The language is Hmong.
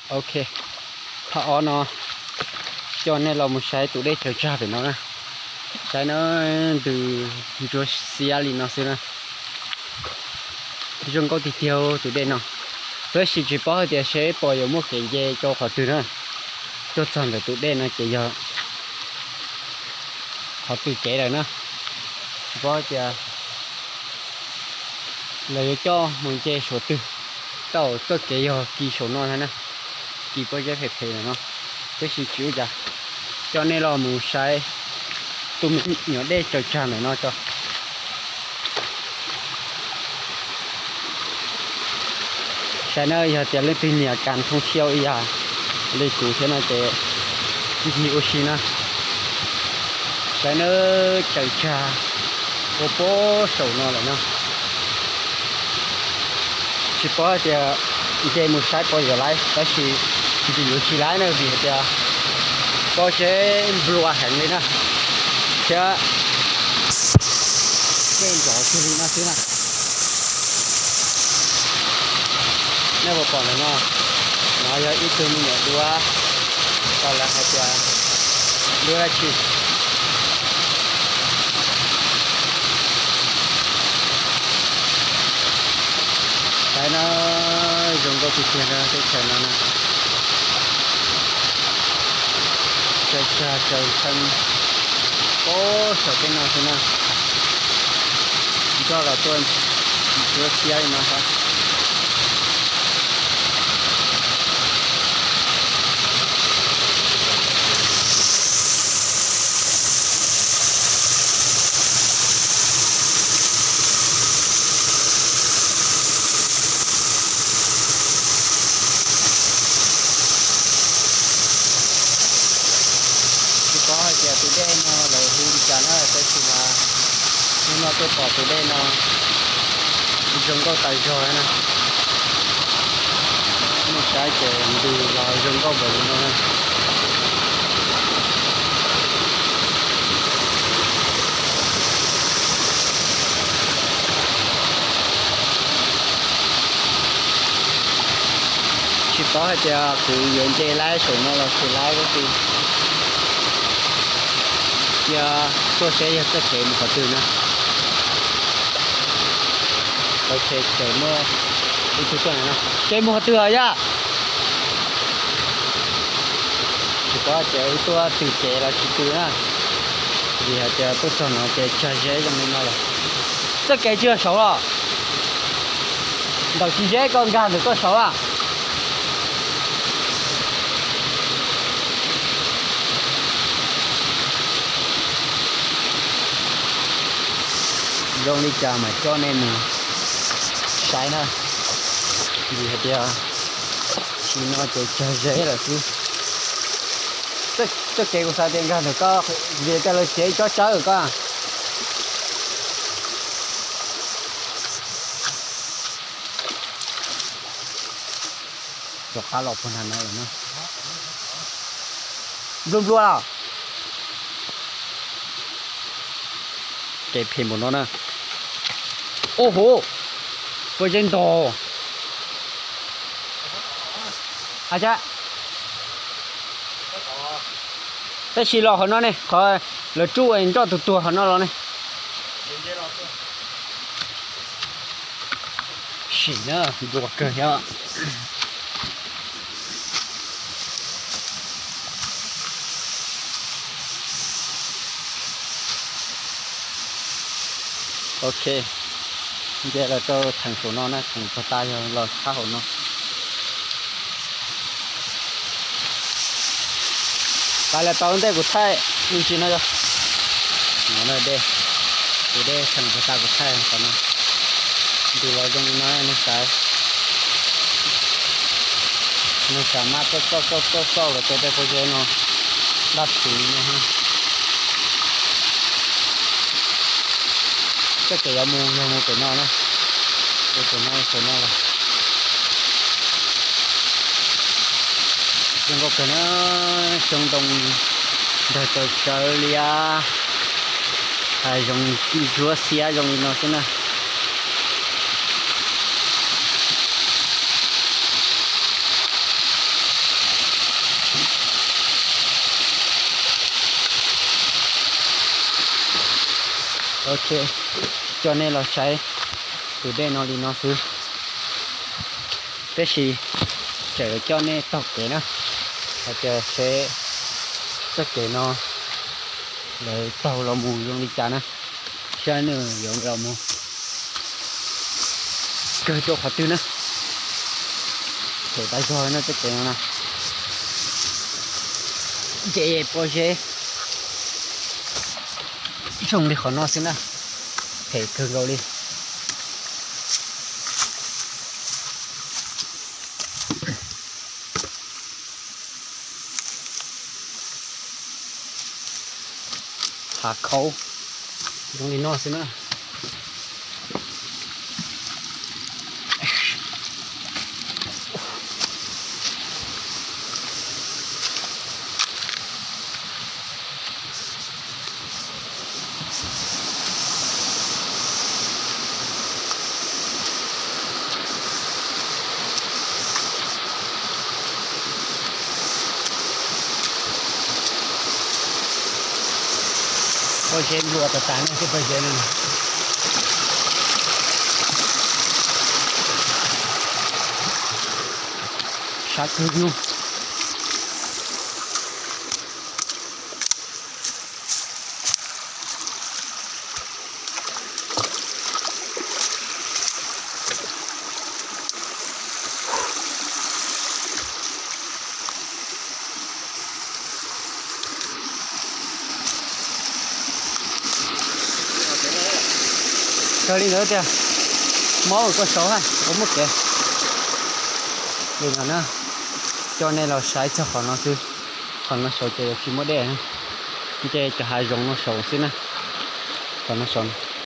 Ok, thaj ob no coj nej los mus saib tus dej tsaws tsag pem no na. Saib na, ntws ntsuab xiab li no xwb na. Zoo nkauj tiag tiag tus dej no. Tab sis tsis paub hais tias seb puas yuav muaj kev nce rau qhov twg na. Tuaj txog ntawm tus dej no ces yog qhov twg kev lawm na. Tsis paub hais tias lawv yuav coj mus nce saum twg. Tau txoj kev yog kis saum no ntag na, kis pob zeb phem phem ntawm no. Tab sis tsis ua cas, coj nej los mus saib tus me nyuam dej tsaws tsag ntawm no tso. Saib na, yog tias leej twg nyiam kas thoob tshiab ib yam li kuv thiab no ces ncig ua si na. Saib na, tsaws tsag ua puag saum no lawm no. Tsis paub hais tias nce mus saib puas yuav laib, tab sis ntxim yuav tsis laib na vim hais tias pob zeb nplua heev li na, thiab dej nrov kawg li no xwb na. Nej puas pom ntawm no, no yog ib tug me nyuam duab, tau lawv hais tias duab dab tsi. Saib na, zoo nkauj tiag tiag na teb chaws no na. Tsaws tsag tsaws ntxhee puag saum tej no xwb na. Nroj los tuaj ntsuab xiab li no xwb. Tsis paub hais tias tus dej no lawv hu li cas na, tab sis mas hnub no tuaj pom tus dej no zoo nkauj tas zog na. Nej saib ces ntws los zoo nkauj npaum li no na. Tsis paub hais tias kuv yuav nce laib saum no los tsis laib, cia tuaj seb yog txoj kev mus qhov twg na. Ok, ces muaj ib tug tuaj no, ces mus qhov twg os yaj? Tsis paub tias wb tuaj tws kev los tsis tws na, vim hais tias tuaj txog no ces tsag zeb zoo li no lawm. Txoj kev tsis yog saud los? Ntawm tsis zeb koj nkag ntawm koj saud a. Zoo li cas mas coj nej mus saib na, vim hais tias sim no ces tsag zeb lawm xwb. Txoj kev kuv xav tias nkag ntawm koj, vim tias lawv txiav ib tsob tsawb koj. Rov qab los puag nram no lawm na. Nplua nplua los? Kev phem npaum no na. Ua huv, pob zeb ntog. Tab sis los qhov no ne, qhov lawv tsuj nroj tuag tuag qhov no los ne. Sim na, nplua kawg thiab. Ok, nce los rau theem saum no na, theem puag ta yog los tshab hauv no. Pais los tau ntej kuv thaij me ntsis no yog. No dej, tus dej theem puag ta kuv thaij qhov no. Ntws los zoo li no nej saib. Nej saib mab txauj txauj txauj txauj los rau tej pob zeb no daj thuv li no. Txoj kev yuav mus yog mus pem no na, ua pem no saum no los. Zoo nkauj kawg na, xyoob ntoo ntog tsawv tsawv li ab, hav zoov ntsuab xiab zoo li no xwb na. Ok, coj nej los saib tus dej no li no xwb. Tab sis tseem coj nej taug kev na, hais tias seb txoj kev no lawv taug los mus zoo li cas na, saib nws yuav los mus kawg rau qhov twg na. Phem tas zog no txoj kev no na. Ces pob zeb zoo li qhov no xwb na, phem kawg nkaus li. Hav khaub zoo li no xwb na. Pob zeb nplua tas tas ne, tej pob zeb no. Sab kawg nkaus. Raws li ntawd tiag, mob koj saud hab, kuv muab kev li no na, coj nej los saib txog qhov no xwb. Qhov no saud ces yuav tsis muaj dej na, ces cov hav zoov no saud xwb na, qhov no saud.